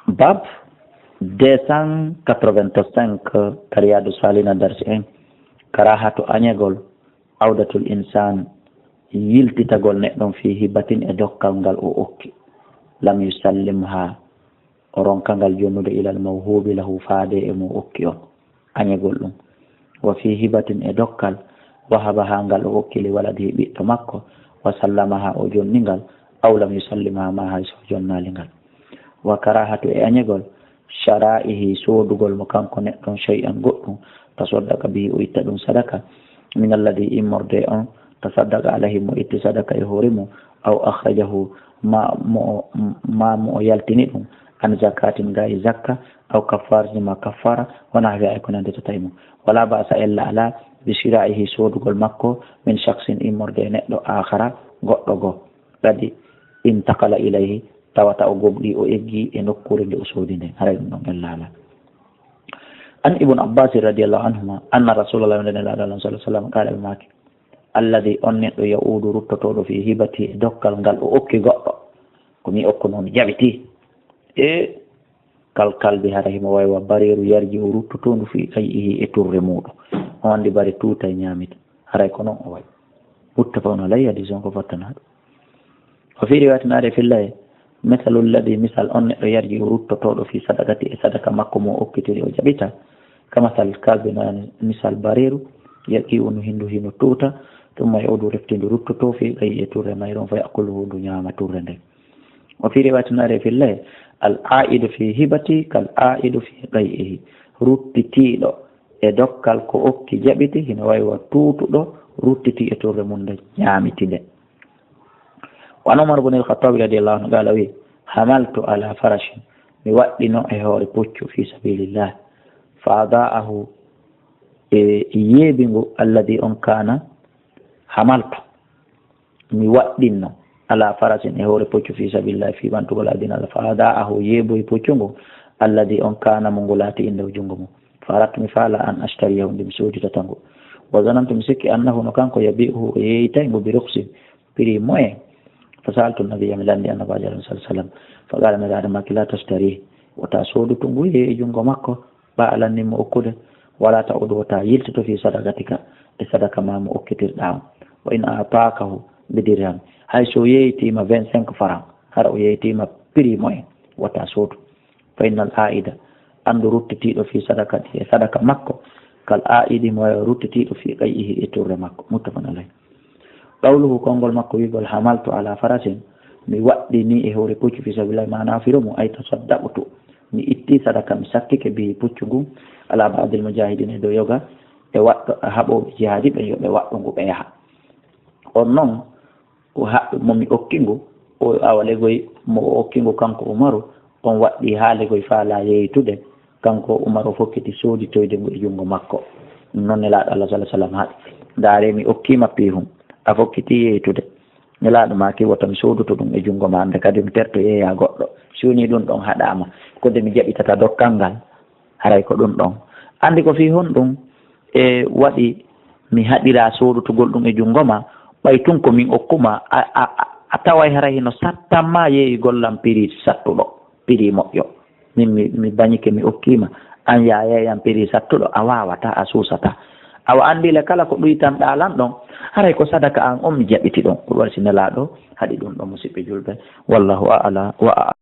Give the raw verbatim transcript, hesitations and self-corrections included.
Bab deux cent quatre-vingt-cinq, ka Riyadu Salina darsi en, karahatu añegol, awdatul insan, yiltitagol neɗɗon fi hibatin e dokkal ngal o okki, lam yusallimha, o ronka ngal jonnude ilal mawhubi lahu faade e mo okki on, añegol ɗum. Wa fi hibatin e dokkal, wahabaha ngal o okki li waladihi ɓiɗɗo makko, wa sallamaha o jonni ngal, aw lam yusallimha ma hay so o jonnaali ngal. Wa karahatu e añegol, shara'ihi soodugol mo kanko neɗɗon shay'an goɗɗum, tasaddaqa bihi o itta ɗum sadaka, min alladhi immorde on, tasaddaqa alayhi mo itti sadaka e hoore mum, aw akhrajahu ma mo o, ma mo o yaltini ɗum, an zakatin gayi zakka, aw kaffaratin ma kaffara, wa nahwiha e ko nandi tata e mum. Wala ba'sa ella ala, bi shira'ihi soodugol makko, min shakhsin immorde e neɗɗo akhara goɗɗo goo. Kadi intaqala ilayhi, tawata o gomɗi o eggi e nokkuure nde o soodi nden. Haray ɗum ɗon ella ala. An Ibn Abbas radiyallahu anhuma, anna Rasulallah, nde Nelaaɗo Allah sallallahu alaihi wasallam, qala, ɓe maaki, alladhi on neɗɗo ya'udu ruttotooɗo fi hibati e dokkal ngal o okki goɗɗo, ko mi okkuno mi jaɓiti. E kal kalbi hara himo wawi wa bareeru yarji o ruttotoondu fi qay'ihi e turre muuɗum. O andi bare tuuta e ñaamita. Haray ko non o wayi. Muttafaqun alayhi, hadis on ko fottanaɗo. O fi riwayat naade fillaye, misalu alladhi misal on neɗɗo yarji o ruttotooɗo fi sadaqati e sadaka makko mo okkitiri o jaɓita. Kamasal kalbi na misal bareeru, yalqi unu hindu hino tuuta, tumma yaudu reftindu ruttoto fi qay'i e turre mayron fa ya'kuluhu ndu ñaama turre nden. O fi riwayat naade fillaye, al aidu fi hibati kal aidu fi qay'ihi. Ruttitiiɗo e dokkal ko okki jaɓiti, hino wawi wa tuutuɗo ruttiti e turre mum nde ñaamiti nde. Wa an Umar ibn al-Khattab radiyallahu anhu qala wi, hamaltu ala farashin, mi waɗɗino e hoore puccu fi sabilillah, fa adaahu, e yeebi ngu, alladhi on kana hamaltu, mi waɗɗinno, ala farasin e hoore puccu fi sabilillah, fi ɓantugol adinal, fa adaahu yeeboyi puccu ngu, alladhi on kana mo ngu laati inde o junngo mum. Fa aradtu mi faala an ashtariyahu nde mi sooditata ngu. Wa zanantu mi sikki annahu no kanko yabi'uhu o yeeyitay ngu bi rukhsin prix moyen. Fa saaltu nabiyya mi lanndi annabaajo Allah sallallahu alaihi wasallam. Fa qala mi laada maki la tashtari wota soodutu ngu yeeyi junngo makko. Ba a lanni mo okkude, wala ta'udu wota yiltoto fi sadaqatika e sadaka ma mo okkitirɗa on. Wa in a'takahu bi dirham, hay so yeeytiima vingt-cinq francs, hara o yeeytiima prix moyen, wota soodu. Fa innal aida, anndu ruttitiiɗo fi sadaqati e sadaka makko, kal aidi mo ruttitiiɗo fi qay'ihi e turre makko. Muttafaqun alayh. Qawluhu, konngol makko wi'gol, hamaltu ala farasin, mi waɗɗini e hoore puccu fi sabilillah, maana firo mum, ay tasaddaqtu, mi itti sadaka, mi sakkike bihi puccu ngun, ala ba'dil mujahidin e dow yoga e waɗɗo, haɓooɓe jihaadi ɓen, yo ɓe waɗɗo ngu ɓe yaha. On non, o haɓɓe mo mi okki ngu, o awa legoy mo o okki ngu kanko Umaru, on waɗɗi haa legoy faala yeeytude, kanko Umaru fokkiti sooditoyde ngu e junngo makko. Non Nelaaɗo Allah sallallahu alaihi wasallam haɗi. Ndaare mi okkiima piihun, a fokkiti yeeytude. Nelaaɗo maaki wota mi soodoto ɗum e junngo ma, annde kadi mi terto yeeya goɗɗo. Si woni ɗum ɗon haɗaama, ko de mi jaɓitata dokkal ngal, haray ko ɗum ɗon. Anndi ko fii honɗum e waɗi mi haɗira soodotugol ɗum e junngo ma, ɓay tun ko min okkuma, a, a, a, a taway haray hino sattan ma yeeyugol lan piri sattuɗo, piri moƴƴo. Min mi, mi bañike, mi okkiima, an yaa yeeyan piri sattuɗo, a waawataa, a suusataa. Awa anndi le kala ko ɗuytanɗaa lan ɗon, haray ko sadaka an on mi jaɓiti ɗon. Ko waɗi si Nelaaɗo haɗi ɗum ɗon, musiɓɓe julɓe. Wallahu a'lam wa a'lam.